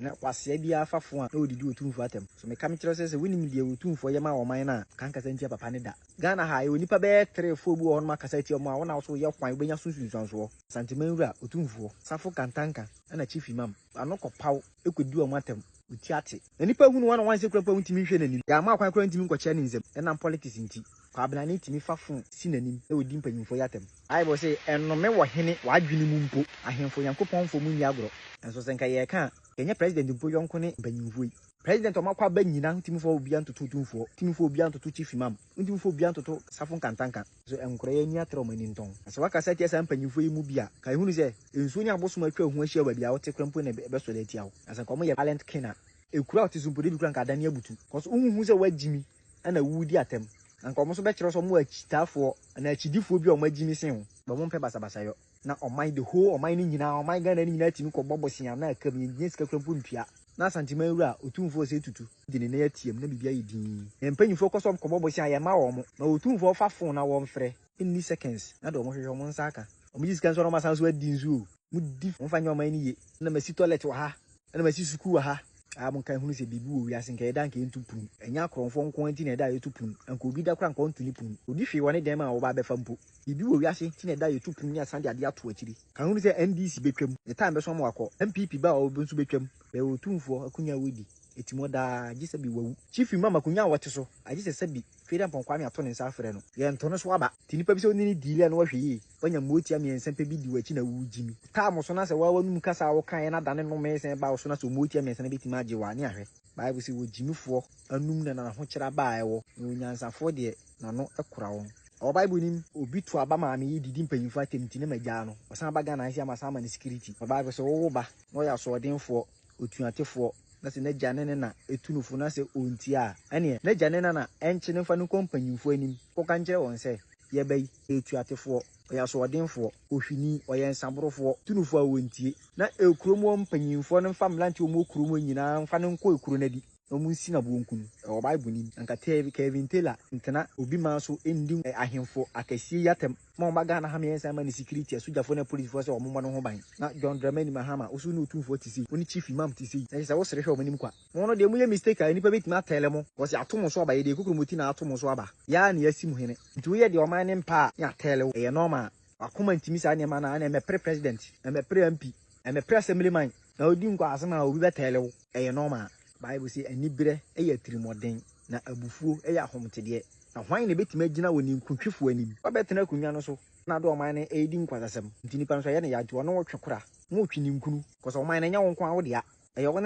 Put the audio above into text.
Ɛnɛ kwasea biara fa fon a na ɔdidi Otumfoɔ atɛm. So meka mekyerɛ wo sɛ sɛ wonim deɛ Otumfoɔ yɛ ma ɔman no a, ka nkasa ntia papa no da. Ghana ha, yɛwɔ nnipa bɛyɛ three, four bi wɔ hɔnom akasa atia wɔn a, wo na wo so woyɛ hwan wobɛnya so nsunsuansoɔ. Asanteman wura, Otumfoɔ, Safo Kantanka ɛna Chief Imam, ano kɔpaw kɔdi wɔn atɛm, wo ti ate. Na nnipa hunu wɔn a wɔansɛ kura mpo a wontumi nhwɛ n'anim. Yɛamma kwan koraa ntumi nkɔkyea ne nsam ɛnam politics nti. Kwabenane tumi fa fon si n'anim na ɔdi mpanyimfoɔ yi atɛm. Bible se, Ɛnnome wɔ hene w'adwene mu mpo. Ahemfo Nyankopɔn mfo mu nni agorɔ. Nanso sɛ nka yɛreka a, nka ɛnyɛ president mpo yɔnko ne mpanyimfoɔ yi. President a wɔakɔ aba nyina ntumi mfa obiara ntoto otumfoɔ, ntumi mfa obiara ntoto chief imam, ntumi mfa obiara ntoto safo nkantanka. Nso nkora yi ani atra wɔn ani ntɔn. Na sɛ woakasa atia saa mpanyimfoɔ yi mu bi a, ka ehunu sɛ nsuo ne abosom atwa wo ho ahyia wɔ baabi a wote koraa mpo na ɛbɛsɔre atia wo. Na sɛ nka wɔyɛ violent king a, ekuro a wote so mpo de bi koraa nka adane abutu. Cause wonhu sɛ woagyimi na woredi atɛm. Na nka wɔn nso bɛkyerɛ wo sɛ wɔwɔ akyitaafoɔ anaa akyidifoɔ bi a wɔagyimi sen wo. But wɔmpɛ basabasayɔ. Na ɔman, the whole ɔman no nyinaa, ɔman Ghana no nyinaa tumi kɔbɔ bosea na ɛka mu, yɛnnya sika koraa mpo ntua. Na Asanteman wura, Otumfoɔ Osei Tutu, de ne nan atiam na biribi ayɛ dinn. Yɛn mpanyimfoɔ kɔ sɛ wɔkɔbɔ bosea a, yɛmma wɔn. Ma Otumfoɔ fa phone na wɔmfrɛ. Ɛnni seconds na deɛ wɔhwehwɛ wɔn nsa aka. Wɔgye sika nso na wɔasan nso adi nso o. Modi, momfa nyɛ ɔman no yie. Ɛna masi toilet wɔ ha. Ɛna masi sukuu wɔ ha. Aa monka nhunu sɛ biribi wɔ wiase nka yɛda anka yɛntu punu. Ɛnyɛ akorɔmfoɔ nko ara nti na ɛda a yɛtu punu. Anka obi da koraa anka ɔnto ne punu. Obi hwee wɔ ne dɛm a ɔba abɛfa mpo. Biribi wɔ wiase nti na ɛda a yɛtu punu ne asan de adeɛ ato akyiri. Ka nhunu sɛ NDC bɛtwam. Ne time bɛso ama wakɔ. NPP ba a ɔbɛ nso bɛtwam. Bɛyɛ otumfoɔ akonya a wadi. Ɛtim hɔ daa gye sɛ bi wawu. Chief Imam akonya a wɔte so agye sɛ sɛbi Twedeampɔn Kwame ato ne nsa afrɛ no. Yɛnto no so aba. Nti nipa bi sɛ wo ne no deali a na wahwɛ yie. Wanya mmoatia mmiɛnsa pɛ bi di w'akyi na woregye mi. Taa mo so na sɛ woa w'anum kasa a wokaeɛ no adane nnome san ba wo so na sɛ mmoatia mmiɛnsa no bɛtumi agye wo a, ne ahwɛ. Bible se, Ogyimifoɔ anum na n'ahokyerɛ aba a ɛwɔ, na onyansafoɔ deɛ, n'ano kora wɔn. Ɛwɔ Bible no mu, obi to aba maa me yi didi mpanyimfoɔ atɛm nti na magyaa no. Ɔsan ba Ghana ha sei a masan ama no security. Bible se, wowo ba na ɔyɛ asoɔdenfoɔ, otuatefoɔ, na sɛ n'agya ne ne na tu no fo na sɛ ɔntie a, ɛnneɛ n'agya ne ne na nkye no mfa no nkɔ mpanyimfoɔ anim nkɔka nkyerɛ wɔn sɛ, Yɛn ba yi, ɔyɛ otuatefoɔ, ɔyɛ asoɔdenfoɔ, ɔhwini, ɔyɛ nsaborofoɔ, tu no fo a ɔntie. Na kurom hɔ mpanyimfoɔ no mfa mmeranteɛ a wɔwɔ kurom hɔ nyinaa mfa no nkɔ kuro no adi, na wɔnsi no aboɔ nku no. Ɛwɔ Bible no mu. Anka Kevin Taylor ntena obi man so nndi ahemfo akɛseɛ yi atɛm. Ma wɔmma Ghana ha mmiɛnsa mma no security, asogyafoɔ ne apolisifoɔ sɛ wɔmmɔ ne ho ban. Na John Dramani Mahama, wo nso wo ne Otumfoɔ te sei, wo ne Chief Imam te sei, na kyerɛ sɛ wosere hwɛ wɔn anim kwa. Mo no deɛ moyɛ mistake a nnipa bɛtumi atɛle mo, cause yɛato mo so aba, yɛde kokromoti na ato mo so aba, yɛ ara na yɛasi mo hene. Nti woyɛ deɛ ɔman no mpɛ a, ne atɛle wo, ɛyɛ normal. Wakoma ntimi saa nneɛma no a, ɛna ɛmɛpere president, ɛmɛpere MP, ɛmɛpere assemblyman, na wodi nkwaasɛm a obi bɛtɛle wo, ɛyɛ normal. Bible se aniberɛ yɛ atirimuɔden, na abufuo yɛ ahomtedeɛ. Na hwan na ɛbɛtumi agyina wɔ ninkuntwefoɔ anim? Wabɛtena akonnwa no so na ade ɔman no redi nkwasasɛm nti nipa nso ɛyɛ no ya nti ɔne wo twe kora, mo retwe ninkunu, cause ɔman no ɛnyɛ wo nko ara wo dea, ɛyɛ wo ne.